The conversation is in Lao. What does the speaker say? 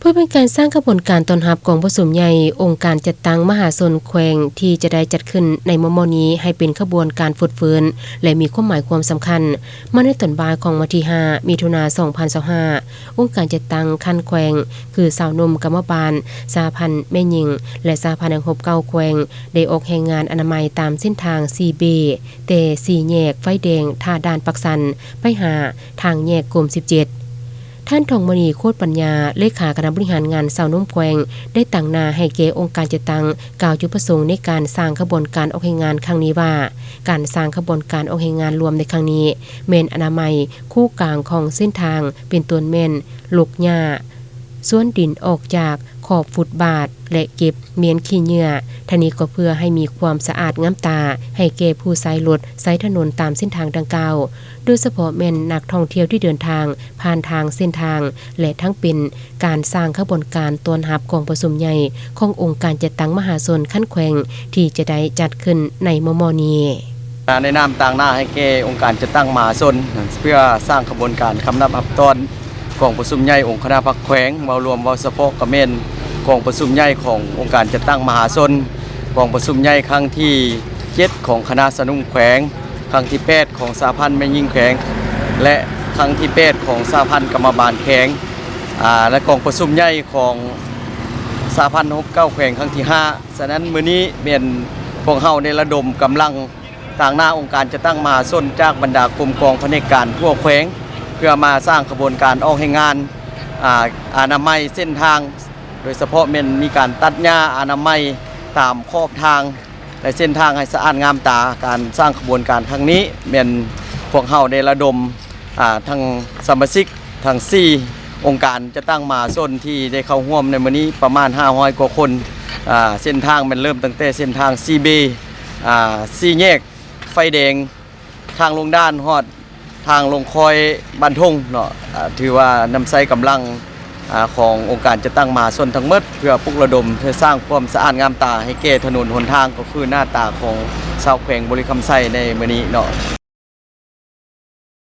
ເພື່ອເປັນການສ້າງຂະບວນການຕ້ອນຮັບກອງປະຊຸມໃຫຍ່ອົງການຈັດຕັ້ງມະຫາຊົນແຂວງ ທີ່ຈະໄດ້ຈັດຂຶ້ນໃນມໍ່ໆນີ້ ໃຫ້ເປັນຂະບວນການຟົດຟື້ນ ແລະ ມີຄວາມໝາຍຄວາມສຳຄັນ, ມາໃນຕອນບ່າຍຂອງວັນທີຫ້າ ມິຖຸນາ ສອງພັນຊາວຫ້າ ອົງການຈັດຕັ້ງຂັ້ນແຂວງ ຄືຊາວໜຸ່ມກຳມະບານ, ສະຫະພັນແມ່ຍິງ ແລະ ສະຫະພັນນັກຮົບເກົ່າແຂວງ ໄດ້ອອກແຮງງານອະນາໄມຕາມເສັ້ນທາງສີ່ເບ ແຕ່ສີ່ແຍກໄຟແດງທ່າດ່ານປາກຊັນ ໄປຫາທາງແຍກກົມສິບເຈັດ. ທ່ານ ທອງມະນີ ໂຄດປັນຍາ ເລຂາຄະນະບໍລິຫານງານຊາວໜຸ່ມແຂວງ ໄດ້ຕາງໜ້າໃຫ້ແກ່ອົງການຈັດຕັ້ງ ກ່າວຈຸດປະສົງໃນການສ້າງຂະບວນການອອກແຮງງານຄັ້ງນີ້ວ່າ ການສ້າງຂະບວນການອອກແຮງງານລວມໃນຄັ້ງນີ້ ແມ່ນອະນາໄມຄູ່ກາງຂອງເສັ້ນທາງ ເປັນຕົ້ນແມ່ນລົກຫຍ້າ, ຊວນດິນອອກຈາກຂອບຟຸດບາດ ແລະ ເກັບມ້ຽນຂີ້ເຫຍື້ອ. ທັງນີ້ກໍເພື່ອໃຫ້ມີຄວາມສະອາດງາມຕາໃຫ້ແກ່ຜູ້ໃຊ້ລົດໃຊ້ຖະໜົນຕາມເສັ້ນທາງດັ່ງກ່າວ, ໂດຍສະເພາະແມ່ນນັກທ່ອງທ່ຽວທີ່ເດີນທາງຜ່ານທາງເສັ້ນທາງ ແລະ ທັງເປັນການສ້າງຂະບວນການຕ້ອນຮັບກອງປະຊຸມໃຫຍ່ຂອງອົງການຈັດຕັ້ງມະຫາຊົນຂັ້ນແຂວງ ທີ່ຈະໄດ້ຈັດຂຶ້ນໃນມໍ່ໆນີ້. ໃນນາມຕາງໜ້າໃຫ້ແກ່ອົງການຈັດຕັ້ງມະຫາຊົນ ເພື່ອສ້າງຂະບວນການຄຳນັບຮັບຕ້ອນ ກອງປະຊຸມໃຫຍ່ອົງຄະນະພັກແຂວງ ເວົ້າລວມເວົ້າສະເພາະກໍແມ່ນກອງປະຊຸມໃຫຍ່ຂອງອົງການຈັດຕັ້ງມະຫາຊົນ ກອງປະຊຸມໃຫຍ່ຄັ້ງທີເຈັດຂອງຄະນະຊາວໜຸ່ມແຂວງ, ຄັ້ງທີແປດຂອງສະຫະພັນແມ່ຍິງແຂວງ ແລະ ຄັ້ງທີແປດຂອງສະຫະພັນກຳມະບານແຂວງ ອາ ແລະ ກອງປະຊຸມໃຫຍ່ຂອງສະຫະພັນນັກຮົບເກົ່າແຂວງຄັ້ງທີຫ້າ. ສະນັ້ນ ມື້ນີ້ແມ່ນພວກເຮົາໄດ້ລະດົມກຳລັງ ຕາງໜ້າອົງການຈັດຕັ້ງມະຫາຊົນ ຈາກບັນດາກົມກອງພະແນກການທົ່ວແຂວງ ເພື່ອມາສ້າງຂະບວນການອອກແຮງງານ ອາ ອະນາໄມເສັ້ນທາງ ໂດຍສະເພາະແມ່ນມີການຕັດຫຍ້າອະນາໄມຕາມຂອບທາງ ແລະ ເສັ້ນທາງໃຫ້ສະອາດງາມຕາ. ການສ້າງຂະບວນການຄັ້ງນີ້ ແມ່ນພວກເຮົາໄດ້ລະດົມ ອາ ທັງສະມາຊິກທັງສີ່ອົງການຈັດຕັ້ງມະຫາຊົນ ທີ່ໄດ້ເຂົ້າຮ່ວມໃນມື້ນີ້ປະມານຫ້າຮ້ອຍກວ່າຄົນ. ອາ ເສັ້ນທາງແມ່ນເລີ່ມຕັ້ງແຕ່ເສັ້ນທາງສີ່ເບ ອາ ສີ່ແຍກໄຟແດງ ທາງລົງດ່ານຮອດທາງລົງຄ້ອຍບ້ານທົ່ງເນາະ. ອາ ຖືວ່ານຳໃຊ້ກຳລັງ ອາ ຂອງອົງການຈັດຕັ້ງມະຫາຊົນທັງໝົດ ເພື່ອປຸກລະດົມ ເພື່ອສ້າງຄວາມສະອາດງາມຕາໃຫ້ແກ່ຖະໜົນຫົນທາງ ກໍຄືໜ້າຕາຂອງຊາວແຂວງບໍລິຄຳໄຊໃນມື້ນີ້ເນາະ.